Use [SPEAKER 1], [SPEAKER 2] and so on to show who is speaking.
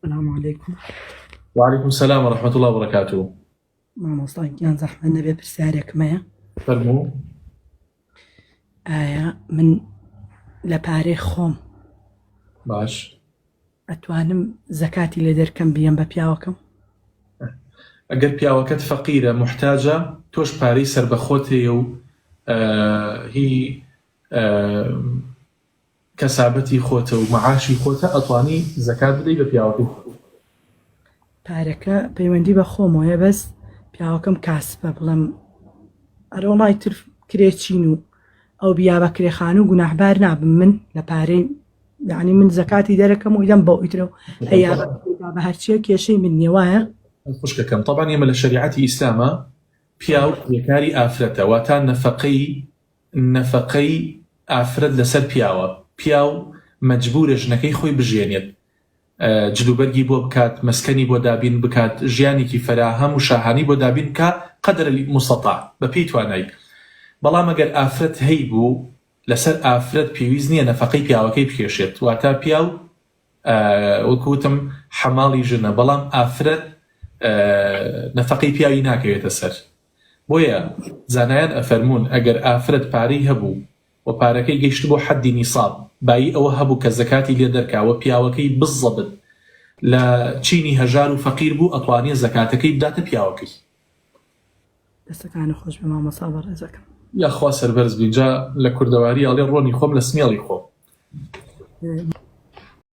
[SPEAKER 1] سلام علیکم.
[SPEAKER 2] وعلیکم سلام و رحمة اللە و بەرەکاتوو.
[SPEAKER 1] مامۆستا گیان زەحمەت نەبێ پرسیارێکم هەیە.
[SPEAKER 2] فەرموو.
[SPEAKER 1] ئایا من لە پارەی خۆم
[SPEAKER 2] باش
[SPEAKER 1] ئەتوانم زەکاتی لێ دەرکەم بیەم بە پیاوەکەم؟
[SPEAKER 2] ئەگەر پیاوەکەت فەقیرە موحتاجە تۆش پارەی سەربەخۆت هەیە و هی کەسابەتی خۆتە و مەعاشی خۆتە ئەتوانی زەکات بدەی بە پیاوەکەی خۆت.
[SPEAKER 1] پارەکە پەیوەندی بە خۆمەوەیە بەس پیاوەکەم کاسپە بڵێم ئەرەوەڵای تر کرێچین و ئەو بیا بە کرێخان و گوناحبار نابم من لە پارەی یعنی من زەکاتی دەرەکەم و ئیدەم بەو ئیترە و ئەیا بە هەرچیە کێشەی من نییە وایە؟
[SPEAKER 2] خوشکەکەم تەبعەن ئێمە لە شەریعەتی ئیسلاما پیاو کرێکاری ئافرەتە واتا نەفەقەی نەفەقەی ئافرەت لەسەر پیاوە، پیاو مەجبورە ژنەکەی خۆی بژیێنێت، جلوبەرگی بۆ بکات، مەسکەنی بۆ دابین بکات، ژیانێکی فەراهەم و شاهانەی بۆ دابین بکا قدر المستطاع بەپێی توانای، بەڵام ئەگەر ئافرەت هەیبوو لەسەر ئافرەت پێویست نییە نەفەقەی پیاوەکەی بکێشێت، واتە پیاو وەکو وتم حەماڵی ژنە بەڵام ئافرەت نەفەقەی پیاوی ناکەوێتە سەر. بۆیە زانایان ئەفەرموون ئەگەر ئافرەت پارەی هەبوو و پارەکەی گەیشتبوو حەدی نیساب بایی ئەوە هەبوو کە زەکاتی لێ دەرکا وە پیاوەکەی بزەبت لە چینی هەژار و فەقیر بوو ئەتوانێ زەکاتەکەی بداتە پیاوەکەی.
[SPEAKER 1] دەستەکانت خۆش بێ مامۆستا بەڕێزەکەم.
[SPEAKER 2] یاخوا سەربەرز بی جا لە کوردەواری ئەڵێ ڕۆنی خۆم لە سمێڵی خۆم.